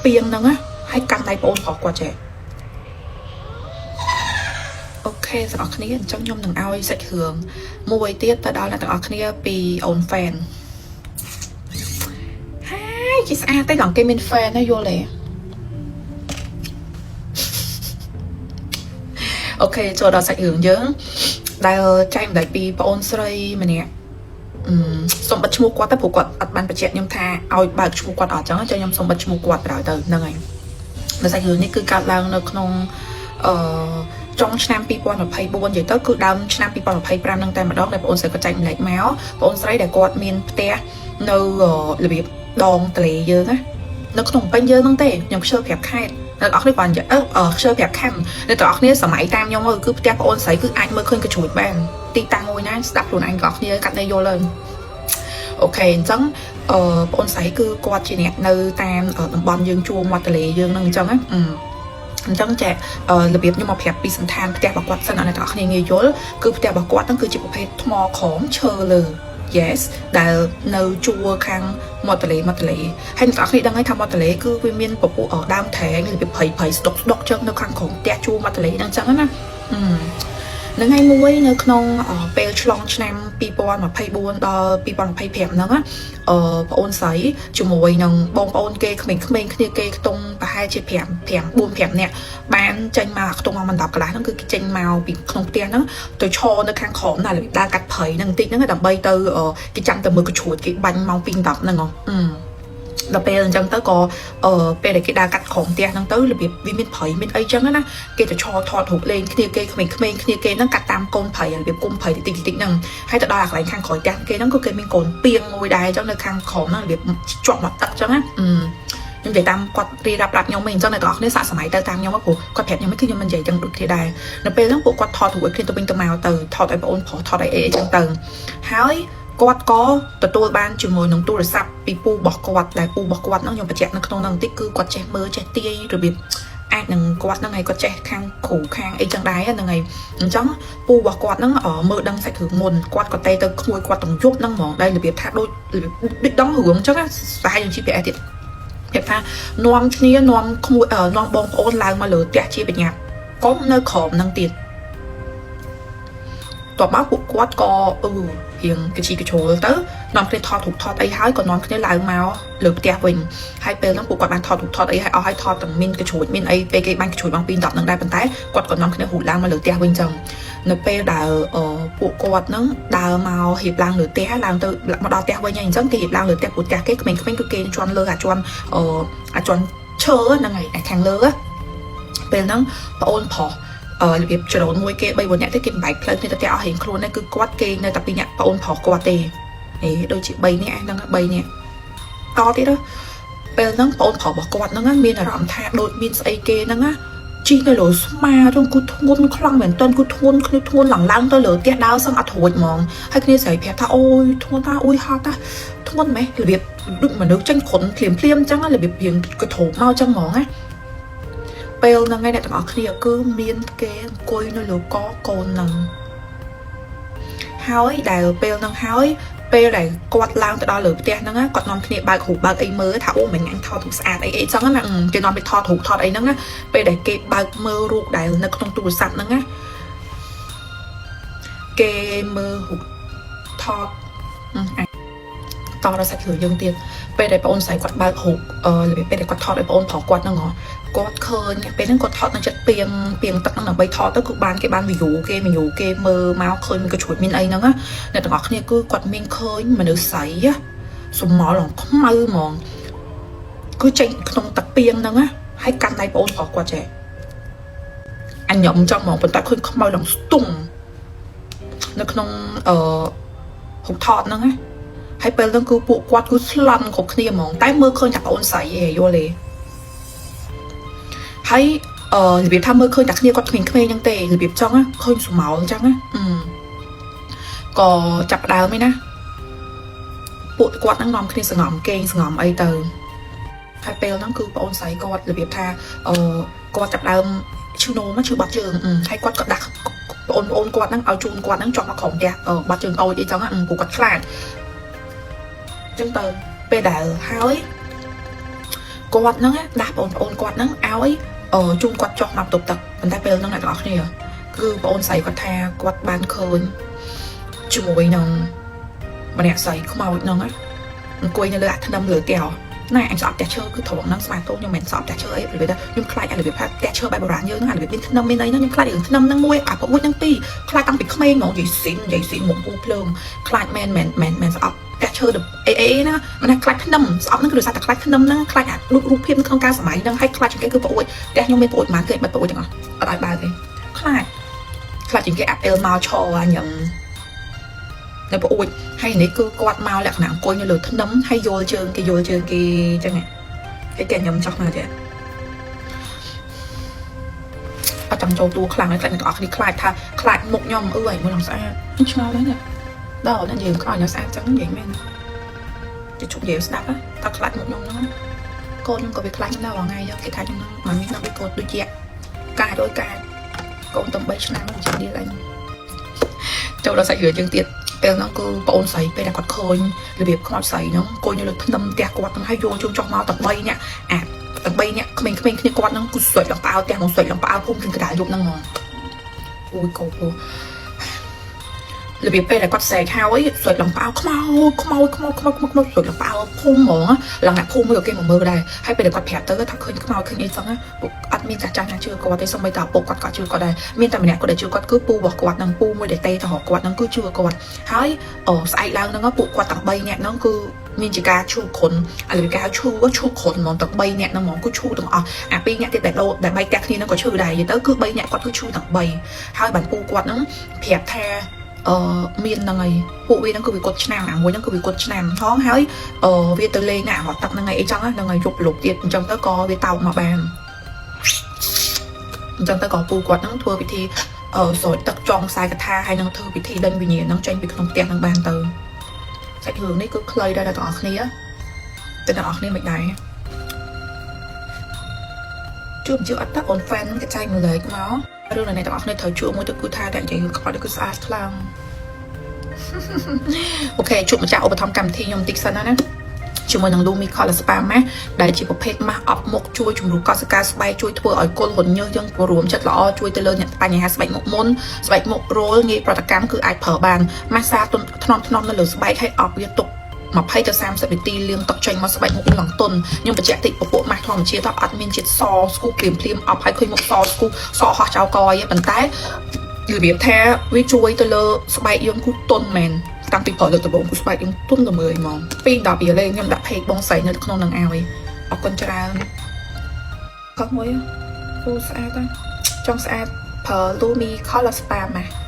ពីងហ្នឹងណាហើយកាន់ដៃប្អូនប្រុសគាត់ចេះOK ទាំងអស់គ្នាអញ្ចឹងខ្ញុំនឹងឲ្យសាច់រឿងមួយទៀតទៅដល់អ្នកទាំងអស់គ្នាពីអូន fan ហើយគេស្អាតទេឡងគេមាន fan ណាយល់ទេOK ចូលដល់សាច់រឿងយើងដែលចែកម្លែកពីប្អូនស្រីម្នាក់អឺសុំបិទឈ្មោះគាត់ទៅព្រោះគាត់អត់បានបញ្ជាក់ខ្ញុំថាឲ្យបើកឈ្មោះគាត់អត់ចឹងចឹងខ្ញុំសុំបិទឈ្មោះគាត់ទៅទៅហ្នឹងហើយដល់សាច់រឿងនេះគឺកើតឡើងនៅក្នុងអឺចុងឆ្នាំ2024និយាយទៅគឺដើមឆ្នាំ2025ហ្នឹងតែម្ដងដែលបងអូនស្រីគាត់ចែកម្លែកមកបងអូនស្រីដែលគាត់មានផ្ទះនៅរបៀបដងទលេយើងណានៅក្នុងពេញយើងហ្នឹងទេខ្ញុំខ្ជិលប្រាប់ខេត្តអ្នកនរគ្នាគាត់និយាយអឺខ្ជិលប្រាប់ខណ្ឌអ្នកទាំងអស់គ្នាសម័យតាមខ្ញុំគឺផ្ទះបងអូនស្រីគឺអាចមើលឃើញកជ្រួចបានទីតាំងមួយណាស្ដាប់ខ្លួនឯងទាំងអស់គ្នាកាត់ន័យយល់ទៅOK អញ្ចឹងអឺបងអូនស្រីគឺគាត់ជាអ្នកនៅតាមតំបន់យើងជួមាត់ទន្លេយើងហ្នឹងអញ្ចឹងណាអឺអញ្ចឹងចែរបៀបខ្ញុំមកប្រាប់ពីសន្តានផ្ទះរបស់គាត់សិនឲ្យអ្នកទាំងអស់គ្នាងាយយល់គឺផ្ទះរបស់គាត់ហ្នឹងគឺជាប្រភេទថ្មក្រមឈើលើ yes ដែលនៅជួរខាងមាត់ទន្លេមាត់ទន្លេហើយអ្នកទាំងអស់គ្នាដឹងហើយថាមាត់ទន្លេគឺវាមានពពុះដើមត្រែងរបៀបព្រៃព្រៃស្ដុកស្ដុកចឹងនៅខាងក្រោមផ្ទះជួរមាត់ទន្លេហ្នឹងចឹងណាអឺនឹងថ្ងៃមួយនៅក្នុងពេលឆ្លងឆ្នាំ2024ដល់2025ហ្នឹងណាអឺប្អូនស្រីជាមួយនឹងបងប្អូនគេក្មេងៗគ្នាគេខ្ទង់ប្រហែលជា5 5 4 5នាក់បានចេញមកខ្ទង់ម៉ោង10កន្លះហ្នឹងគឺគេចេញមកពីក្នុងផ្ទះហ្នឹងទៅឈរនៅខាងក្រោមណារបៀបដើរកាត់ព្រៃហ្នឹងបន្តិចហ្នឹងដើម្បីទៅគេចាំទៅមើលកជ្រួចគេបាញ់ម៉ោង2 10ហ្នឹងហ៎អឺដល់ពេលអញ្ចឹងទៅក៏អឺពេលដែលគេដើរកាត់ក្រោមផ្ទះហ្នឹងទៅរបៀបវាមានព្រៃមានអីចឹងណាគេទៅឈរថតរូបលេងគ្នាគេក្មេងៗគ្នាគេហ្នឹងកាត់តាមកូនព្រៃរបៀបគុំព្រៃតិចតិចហ្នឹងហើយទៅដល់អាកន្លែងខាងក្រោយផ្ទះគេហ្នឹងក៏គេមានកូនពីងមួយដែរអញ្ចឹងនៅខាងក្រោមហ្នឹងរបៀបជាប់មកទឹកអញ្ចឹងណាអឺខ្ញុំនិយាយតាមគាត់រៀបរាប់ប្រាប់ខ្ញុំវិញអញ្ចឹងអ្នកទាំងអស់គ្នាសាកសម័យទៅតាមខ្ញុំព្រោះគាត់ប្រាប់ខ្ញុំគឺខ្ញុំមិននិយាយចឹងដូចគ្នាដែរនៅពេលហ្នឹងពួកគាត់ថតរូបឲ្យគ្នាទៅវិញទៅមកទៅថតឲ្យបងអូនប្រុសថតឲ្យអីអីចឹងទៅហើយគាត់ក៏ទទួលបានជាមួយនឹងទូរស័ព្ទពីពូរបស់គាត់ដែលពូរបស់គាត់ហ្នឹងខ្ញុំបញ្ជាក់នៅក្នុងហ្នឹងបន្តិចគឺគាត់ចេះមើលចេះទាយរបៀបអាចនឹងគាត់ហ្នឹងហើយគាត់ចេះខាងគ្រូខាងអីចឹងដែរហ្នឹងហើយអញ្ចឹងពូរបស់គាត់ហ្នឹងមើលដឹងសាច់រឿងមុនគាត់ក៏ទេទៅក្មួយគាត់ទាំងយប់ហ្នឹងហ្មងដែលរបៀបថាដូចដូចដងរឿងអញ្ចឹងប្រហែលជា GPS ទៀតប្រាប់ថានាំគ្នានាំក្មួយនាំបងប្អូនឡើងមកលើផ្ទះជាបញ្ញាកុំនៅក្រោមហ្នឹងទៀតតបមកពួកគាត់ក៏អឺរៀងកជីកជ្រុលទៅនាំគ្នាថតរូបថតអីហើយក៏នាំគ្នាឡើងមកលើផ្ទះវិញហើយពេលហ្នឹងពួកគាត់បានថតរូបថតអីហើយអស់ហើយថតទាំងមានកជ្រួចមានអីពេលគេបានកជ្រួចបង2 10ហ្នឹងដែរប៉ុន្តែគាត់ក៏នាំគ្នាហូតឡើងមកលើផ្ទះវិញចឹងនៅពេលដែលពួកគាត់ហ្នឹងដើរមករៀបឡើងលើផ្ទះឡើងទៅមកដល់ផ្ទះវិញហើយអញ្ចឹងគេរៀបឡើងលើផ្ទះពួកផ្ទះគេក្មេងៗគឺគេជន់លើអាជន់អឺអាជន់ឈើហ្នឹងហើយអាខាងលើពេលហ្នឹងប្អូនប្រុសអឺរបៀបចរូនមួយគេ3 4នាក់ទេគេបំបែកផ្លូវគ្នាទៅផ្ទះអស់រៀងខ្លួនហ្នឹងគឺគាត់គេនៅតែ2នាក់ប្អូនប្រុសគាត់ទេអេដូចជា3នាក់ហ្នឹង3នាក់តទៀតពេលហ្នឹងប្អូនប្រុសរបស់គាត់ហ្នឹងមានអារម្មណ៍ថាដូចមានស្អីគេហ្នឹងណាជីកនៅលើស្មាទៅគឺធ្ងន់ខ្លាំងមែនតើគឺធ្ងន់គ្នាធ្ងន់ឡើងឡើងទៅលើផ្ទះដើរសឹងអត់រួចហ្មងហើយគ្នាស្រីប្រាប់ថាអូយធ្ងន់តាអូយហត់តាធ្ងន់ម៉េះរបៀបដូចមនុស្សចេញគ្រុនភ្លាមភ្លាមអញ្ចឹងរបៀបរៀងកធោបមកអញ្ចឹងហ្មងណាពេលហ្នឹងឯងអ្នកទាំងអស់គ្នាគឺមានគេអង្គុយនៅលើកកូនហ្នឹងហើយដែលពេលហ្នឹងហើយពេលដែលគាត់ឡើងទៅដល់លើផ្ទះហ្នឹងគាត់នាំគ្នាបើករូបបើកអីមើលថាអូមិញអញថតរូបស្អាតអីអីចឹងណាគេនាំទៅថតរូបថតអីហ្នឹងណាពេលដែលគេបើកមើលរូបដែលនៅក្នុងទូរស័ព្ទហ្នឹងណាគេមើលរូបថតតដល់សាច់រឿងយើងទៀតពេលដែលបងអូនស្រីគាត់បើករូបរបៀបពេលដែលគាត់ថតឲ្យបងអូនប្រុសគាត់ហ្នឹងហ៎គាត់ឃើញពេលហ្នឹងគាត់ថតនៅចិត្តពីងពីងទឹកហ្នឹងដើម្បីថតទៅគឺបានគេបាន view គេ view គេមើលមកឃើញមានកជ្រួចមានអីហ្នឹងណាអ្នកទាំងអស់គ្នាគឺគាត់មានឃើញមនុស្សស្រីសមល់ឡើងខ្មៅហ្មងគឺចេញក្នុងទឹកពីងហ្នឹងណាហើយកាន់ដៃបងអូនប្រុសគាត់ចេះអញញ៉ុំចង់ហ្មងប៉ុន្តែឃើញខ្មៅឡើងស្ទុំនៅក្នុងអឺហុកថតហ្នឹងណាហើយពេលហ្នឹងគឺពួកគាត់គឺស្លន់គ្រប់គ្នាហ្មងតែមើលឃើញតែប្អូនស្រីឯងយល់ទេហើយអឺរបៀបថាមើលឃើញតែគ្នាគាត់ក្មេងៗហ្នឹងទេរបៀបចង់ឃើញស្រមោលអញ្ចឹងណាអឺក៏ចាប់ដើមឯណាពួកគាត់ហ្នឹងនាំគ្នាសងំគេងសងំអីទៅហើយពេលហ្នឹងគឺប្អូនស្រីគាត់របៀបថាអឺគាត់ចាប់ដើមឈឺនោមឈឺបាត់ជើងហើយគាត់ក៏ដាក់បងប្អូនគាត់ហ្នឹងឲ្យជូនគាត់ហ្នឹងចុះមកក្រោមផ្ទះបាត់ជើងអូចអីចឹងពួកគាត់ខ្លាចចឹងទៅពេលដែលហើយ គាត់ហ្នឹងដាស់បងប្អូនគាត់ហ្នឹងឲ្យជូនគាត់ចុះមកបន្ទប់ទឹកប៉ុន្តែពេលហ្នឹងអ្នកទាំងអស់គ្នាគឺបងអូនស្រីគាត់ថាគាត់បានឃើញជាមួយនឹងម្នាក់ស្រីខ្មោចហ្នឹងអង្គុយនៅលើអាធ្នឹមលើផ្ទះណែអញស្អប់ផ្ទះឈើគឺត្រង់ហ្នឹងស្មាតូខ្ញុំមិនស្អប់ផ្ទះឈើអីព្រោះថាខ្ញុំខ្លាចអារបៀបថាផ្ទះឈើបែបបុរាណយើងហ្នឹងអារបៀបមានធ្នឹមមានអីហ្នឹងខ្ញុំខ្លាចរឿងធ្នឹមហ្នឹងមួយអាប្រួចហ្នឹងពីរខ្លាចតាំងពីក្មេងហ្មងនិយាយស៊ីននិយាយស៊ីនមុខពូភ្លើងខ្លាចមែនមែនមែនមែនស្អប់ផ្ទះឈើអេអេណាមិនថាខ្លាចធ្នឹមស្អប់ហ្នឹងគឺដោយសារតែខ្លាចធ្នឹមហ្នឹងខ្លាចអារូបរូបភាពក្នុងការសម័យហ្នឹងហើយខ្លាចជាងគេគឺប្រួចផ្ទះខ្ញុំមានប្រួចប៉ុន្មានគេបិទប្រួចទាំងអស់អត់ឲ្យបើកទេខ្លាចខ្លាចជាងគេអាប់អេលមកឈរអាញ៉ឹងនៅប្រួចហើយនេះគឺគាត់មកលក្ខណៈអង្គុយនៅលើធ្នឹមហើយយល់ជើងគេយល់ជើងគេអញ្ចឹងគេគេខ្ញុំចោះមកទៀតអត់ចង់ចូលតួខ្លាំងទេខ្លាចអ្នកទាំងអស់គ្នាខ្លាចថាខ្លាចមុខខ្ញុំអឺឲ្យមួយឡើងស្អាតខ្ញុំឆ្ងល់ដែរនេះដល់ដល់យើងខ្លាចខ្ញុំស្អាតចឹងនិយាយមែនគេជប់និយាយស្ដាប់ថាខ្លាចមុខខ្ញុំហ្នឹងកូនខ្ញុំក៏វាខ្លាចខ្ញុំដែររាល់ថ្ងៃគេថាខ្ញុំហ្នឹងមកមានដល់វាកូនដូចជាកាដោយកាកូនតំ3ឆ្នាំហ្នឹងជាដៀលអញចូលដល់សាច់រឿងយើងទៀតពេលហ្នឹងគឺប្អូនស្រីពេលដែលគាត់ឃើញរបៀបខ្មោចស្រីហ្នឹងអង្គុយនៅលើធ្នឹមផ្ទះគាត់ហ្នឹងហើយយកជើងចុះមកទាំង3នាក់អាទាំង3នាក់ក្មេងៗគ្នាគាត់ហ្នឹងគឺស្រែកឡើងផ្អើលផ្ទះមកស្រែកឡើងផ្អើលភូមិគិនកដាលយប់ហ្នឹងហ្មងអូយកោពោរបៀបពេលដែលគាត់ស្រែកហើយស្រែកឡើងផ្អើលខ្មោចខ្មោចខ្មោចខ្មោចខ្មោចខ្មោចស្រែកឡើងផ្អើលភូមិហ្មងឡើងអ្នកភូមិមួយក៏គេមកមើលដែរហើយពេលដែលគាត់ប្រាប់ទៅថាឃើញខ្មោចឃើញអីចឹងអត់មានចាស់ចាស់ណាជឿគាត់ទេសូម្បីតែឪពុកគាត់ក៏ជឿគាត់ដែរមានតែម្នាក់គាត់ដែលជឿគាត់គឺពូរបស់គាត់ហ្នឹងពូមួយដែលទេទៅរកគាត់ហ្នឹងគឺជឿគាត់ហើយអូស្អែកឡើងហ្នឹងពួកគាត់ទាំង3នាក់ហ្នឹងគឺមានជាការឈឺគ្រុនអារបៀបគេហៅឈឺឈឺគ្រុនហ្មងទាំង3នាក់ហ្នឹងហ្មងគឺឈឺទាំងអស់អា2នាក់ទៀតដែលដោដែលបែកផ្ទះគ្នាហ្នឹងក៏ឈឺដែរនិយាយទៅគឺ3នាក់គាត់គឺឈឺទាំង3ហើយបានពូគាត់ហ្នឹងប្រាប់ថាអឺមានហ្នឹងហើយពួកវាហ្នឹងគឺវាគាត់ឆ្នាំអាមួយហ្នឹងគឺវាគាត់ឆ្នាំហងហើយអឺវាទៅលេងណារត់ទឹកហ្នឹងហើយអីចឹងហ្នឹងហើយយប់លុបទៀតអញ្ចឹងទៅក៏វាតោកមកបានអញ្ចឹងទៅក៏ពូគាត់ហ្នឹងធ្វើពិធីអឺស្រោចទឹកចងខ្សែកថាហើយនឹងធ្វើពិធីដេញវិញ្ញាណហ្នឹងចេញពីក្នុងផ្ទះហ្នឹងបានទៅសាច់រឿងនេះគឺខ្លីដែរដល់ទាំងអស់គ្នាតែទាំងអស់គ្នាមិនដែរជួបជឿអត់តាអូន fan គេចែកម្លែកមករឿងនេះទាំងអស់គ្នាត្រូវជួបមួយទៅគឺថាតែនិយាយរឿងខ្មោចនេះគឺស្អាតខ្លាំង OK ជួបម្ចាស់ឧបត្ថម្ភកម្មវិធីខ្ញុំបន្តិចសិនណាណាជាមួយនឹង Lumi Color Spa Mask ដែលជាប្រភេទម៉ាស់អប់មុខជួយជំរុះកោសិកាស្បែកជួយធ្វើឲ្យគល់រញើសយើងរួមចិត្តល្អជួយទៅលើអ្នកបញ្ហាស្បែកមុខមុនស្បែកមុខរោលងាយប្រតិកម្មគឺអាចប្រើបានម៉ាស្សាទន់ថ្នមថ្នមនៅលើស្បែកហើយអប់វាទុក20ទៅ30នាទីលាងទឹកចេញមកស្បែកមុខឡើងទន់ខ្ញុំបញ្ជាក់តិចពពួកម៉ាស់ធម្មជាតិអត់មានជាតិសស្គូភ្លាមភ្លាមអប់ឲ្យឃើញមុខសស្គូសហោះចោលកយប៉ុន្តែរបៀបថាវាជួយទៅលើស្បែកយើងគឺទន់មែនតាំងពីប្រើលើកដំបូងគឺស្បែកយើងទន់ល្មើយហ្មងពី10ពីលេខ្ញុំដាក់ page បងស្រីនៅក្នុងនឹងឲ្យអរគុណច្រើនកោះមួយអូស្អាតណាស់ចង់ស្អាតប្រើ Lumi Color Spa ម៉ាស់